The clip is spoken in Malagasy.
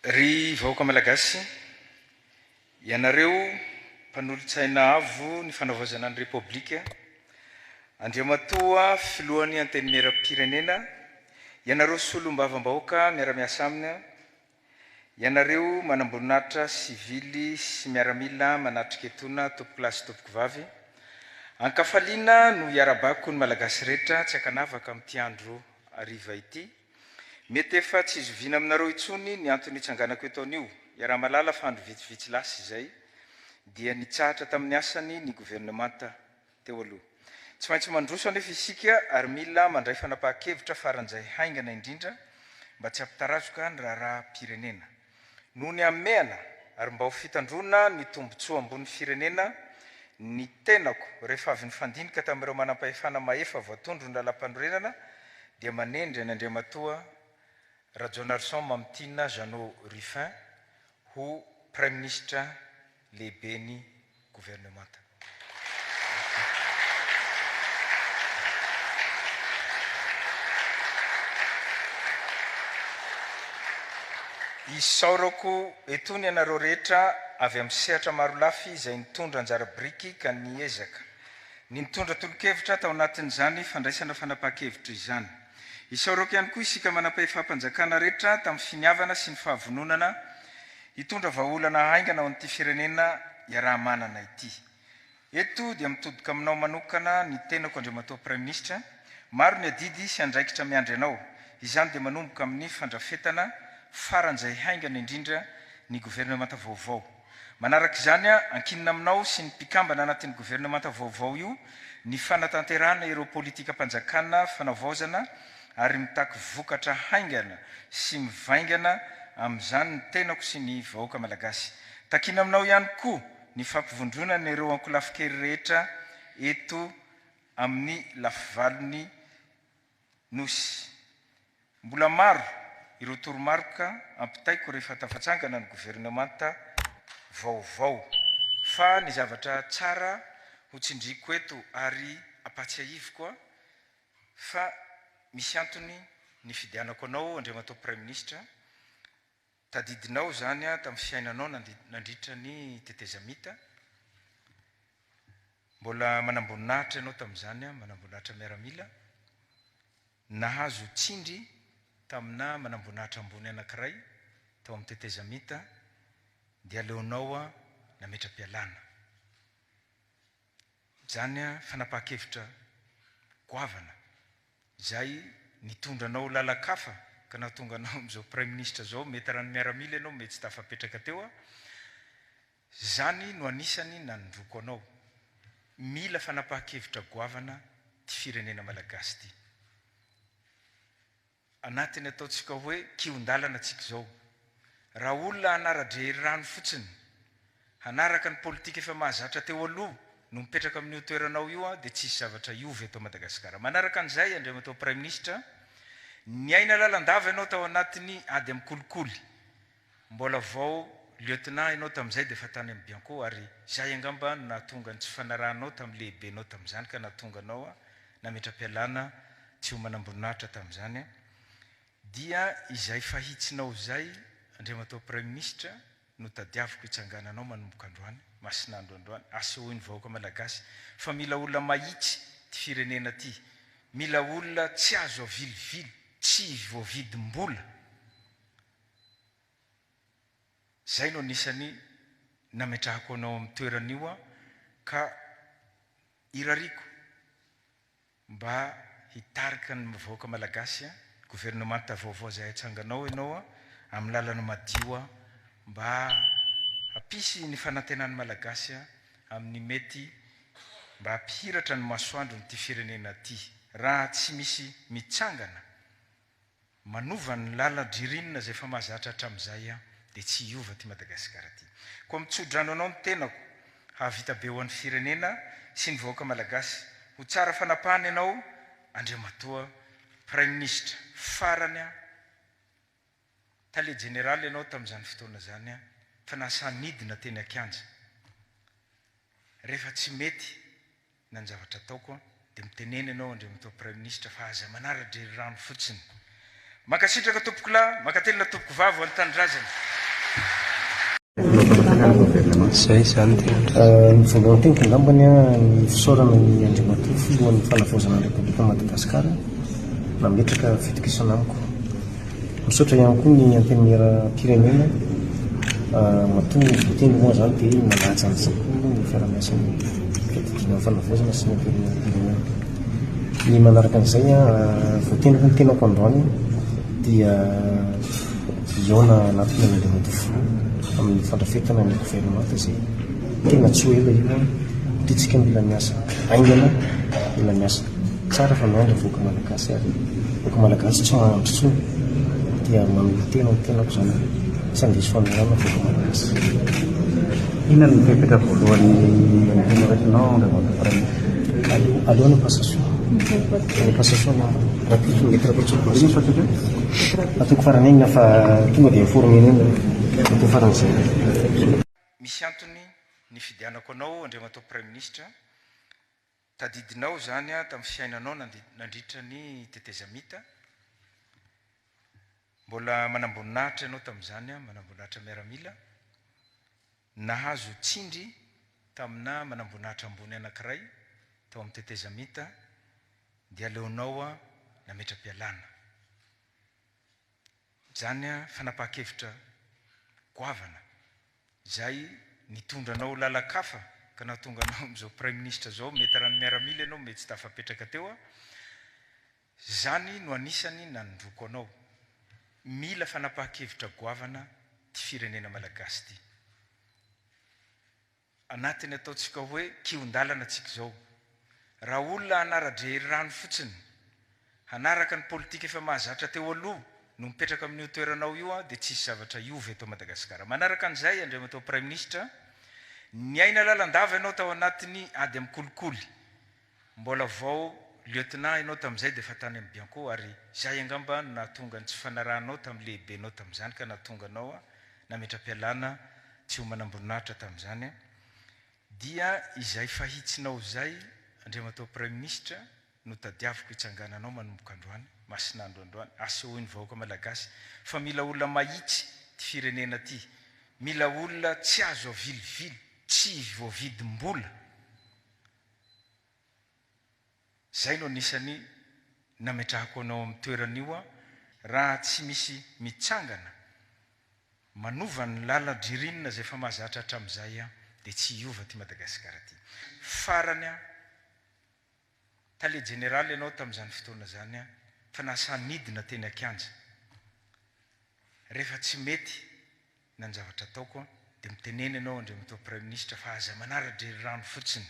Ry vahoaka Malagasy, ianareo mpanolotsaina avo ny fanavaozana ny Repoblika, Andriamatoa Filohan'ny Antenimierampirenena, ianareo Solombavambahoaka miara-miasa aminy, ianareo manamboninahitra sivily sy miaramila manatrika etoana, tompokolahy sy tompokovavy, ankafaliana no iarahabako ny Malagasy rehetra tsy ankanavaka amin'ity andro hariva ity. Mety efa tsy zoviana aminareo intsony ny antony itsanganako eto anio. Iaraha-mahalala fa andro vitsivitsy lasa izay dia nitsahatra tamin'ny asany ny governemanta teo aloha. Tsy maintsy mandroso anefa isika ary mila mandray fanapahan-kevitra faran'izay haingana indrindra mba tsy hampitarazoka ny raharaham-pirenena. Noho ny hamehana ary mba ho fitandroana ny tombontsoa ambony firenena, ny tenako, rehefa avy nifandinika tamin'ireo manampahefana mahefa voatondron'ny lalàmpanorenana dia manendry an' Andriamatoa Rajaonarison Mamitiana Jeannot Ruffin ho Praiminisitra lehiben'ny governemanta. Isaorako etoana ianareo rehetra avy amin'ny sehatra marolafy izay nitondra anjara biriky ka niezaka ny nitondra tolo-kevitra tao anatin'izany fandraisana fanapahan-kevitra izany. Isaorako ihany koa isika manampahefam-panjakana rehetra tamin'ny finiavana sy ny fahavononana Hitondra vahaolana haingana ho an'ity firenena iaraha-manana ity. Eto dia mitodika aminao manokana ny tenako Andriamatoa Praiminisitra, maro ny adidy sy andraikitra miandry anao, izany dia manomboka amin'ny fandrafetana faran'izay haingana indrindra ny governemanta vaovao. Manaraka izany, ankinina aminao sy ny mpikambana anatin'ny governemanta vaovao io ny fanatanterahana ireo politikam-panjakana fanavaozana ary mitaky vokatra haingana sy mivaingana amin'izany ny tenako sy ny vahoaka Malagasy. Takiana aminao ihany koa ny fampivondronana ireo ankolafin-kery rehetra eto amin'ny lafivalon'ny Nosy. Mbola maro ireo toromarika ampitaiko rehefa tafatsangana ny governemanta vaovao fa ny zavatra tsara ho tsindriako eto ary ampahatsiahiviko Fa misy antony nifidianako anao Andriamatoa Praiminisitra, tadidinao izany tamin'ny fiainanao nandritra ny tetezamita, mbola manamboninahitra ianao tamin'izany, manamboninahitra miaramila, nahazo tsindry tamina manamboninahitra ambony anankiray tao amin'ny tetezamita dia aleonao nametra-pialana. Izany fanapahan-kevitra goavana izay nitondra anao lalan-kafa ka nahatonga anao amin'izao Praiminisitra izao, mety raha ny miaramila ianao mety tsy tafapetraka teo, izany no anisany nanondroako anao. Mila fanapahan-kevitra goavana ity firenena malagasy ity. Anatin'ny ataontsika hoe kihon-dalana tsika izao. Raha olona hanara-drery rano fotsiny, hanaraka ny politika efa mahazatra teo aloha no mipetraka amin'io toeranao io dia tsy hisy zavatra hiova eto Madagasikara. Manaraka an'izay, Andriamatoa Praiminisitra, niaina lalandava ianao tao anatin'ny ady amin'ny kolikoly. Mbola vao Lieutenant ianao tamin'izay dia efa tany amin'ny Bianco ary izay angamba no nahatonga ny tsy fanarahanao tamin'ny lehibenao tamin'izany ka nahatonga anao nametra-pialana tsy ho manamboninahitra tamin'izany dia izay fahitsinao izay Andriamatoa Praiminisitra no tadiaviko hitsangananao manomboka androany, masin'andro androany, asehoy ny vahoaka Malagasy fa mila olona mahitsy ity firenena ity, mila olona tsy azo avilivily, tsy voavidim-bola. Zay no anisany nametrahako anao amin'ny toerana io aho ka irariako mba hitarika ny vahoaka Malagasy, governemanta vaovao izay hatsanganao ianao amin'ny lalana madio mba hampisy ny fanantenan'ny Malagasy amin'ny mety mba hampihiratra ny masoandron'ity firenena ity raha tsy misy mitsangana Manova ny lalan-dririnina izay efa mahazatra hatramin'izay aho dia tsy hiova ity Madagasikara ity. Koa mitso-drano anao ny tenako hahavita be ho an'ny firenena sy ny vahoaka Malagasy. Ho tsara fanapahana ianao Andriamatoa Praiminisitra. Farany aho, Tale Jeneraly ianao tamin'izany fotoana izany fa nahasahy nidina teny an-kianja. Rehefa tsy mety na ny zavatra ataoko dia mitenena ianao Andriamatoa Praiminisitra fa aza manara-drery rano fotsiny. Mankasitraka tompokolahy, mankatelina tompokovavy ho an'ny tanindrazana. Zay izany tena. Ny voalohany teniko angambany ny fisaorana ny Andriamatoa Filohan'ny Fanavaozana ny Repoblikan'i Madagasikara nametraka fitokisana amiko. Misaotra ihany koa ny Antenimierampirenena matoa voatendry moa izany dia nanaja an'izay koa ny fiaraha-miasan'ny fiadidiana ny fanavaozana sy ny Antenimierampirenena. Ny manaraka an'izay, voatendry moa ny tenako androany dia hihaona anatin'ny Andriamatoa Filoha amin'ny fandrafetana ny governemanta izay tena tsy ho ela io an, satria tsika mila miasa haingana, mila miasa tsara fa miandry ny vahoaka malagasy ary vahoaka malagasy tsy mahandry intsony dia manolo-tena ny tenako izany tsy handiso fanoherana ny vahoaka malagasy. Inona no fepetra voalohany tena raisinao Andriamatoa Praiminisitra? Aleo aleo hanao passation, hanao passation angamba, rahampitso mety rahampitso ny passation. Ataoko farany aingana fa tonga dia informer-nao ianao, atao faran'izay. Misy antony nifidianako anao Andriamatoa Praiminisitra, tadidinao izany tamin'ny fiainanao nandritra ny tetezamita, mbola manamboninahitra ianao tamin'izany, manamboninahitra miaramila, nahazo tsindry tamina manamboninahitra ambony anankiray tao amin'ny tetezamita dia aleonao nametra-pialana. Izany fanapahan-kevitra goavana izay nitondra anao lalan-kafa ka nahatonga anao amin'izao Praiminisitra izao, mety raha ny miaramila ianao mety tsy tafapetraka teo, izany no anisany nanondroako anao. Mila fanapahan-kevitra goavana ity firenena malagasy ity. Anatin'ny ataontsika hoe kihon-dalana tsika izao. Raha olona hanara-drehery rano fotsiny, hanaraka ny politika efa mahazatra teo aloha no mipetraka amin'io toeranao io dia tsy hisy zavatra hiova eto Madagasikara. Manaraka an'izay, Andriamatoa Praiminisitra, niaina lalandava ianao tao anatin'ny ady amin'ny kolikoly. Mbola vao lieutenant ianao tamin'izay dia efa tany amin'ny Bianco ary izay angamba no nahatonga ny tsy fanarahanao tamin'ny lehibenao tamin'izany ka nahatonga anao nametra-pialana tsy ho manamboninahitra tamin'izany dia izay fahitsinao izay Andriamatoa Praiminisitra no tadiaviko hitsangananao manomboka androany, masin'andro androany, asehoy ny vahoaka Malagasy fa mila olona mahitsy ity firenena ity, mila olona tsy azo avilivily, tsy voavidim-bola. Zay no anisany nametrahako anao amin'ny toerana io raha tsy misy mitsangana manova ny lalan-dririnina izay efa mahazatra hatramin'izay dia tsy hiova ity Madagasikara ity. Farany an, tale jeneraly ianao tamin'izany fotoana izany fa nahasahy nidina teny an-kianja. Rehefa tsy mety na ny zavatra ataoko dia mitenena ianao Andriamatoa Praiminisitra fa aza manara-drenirano fotsiny.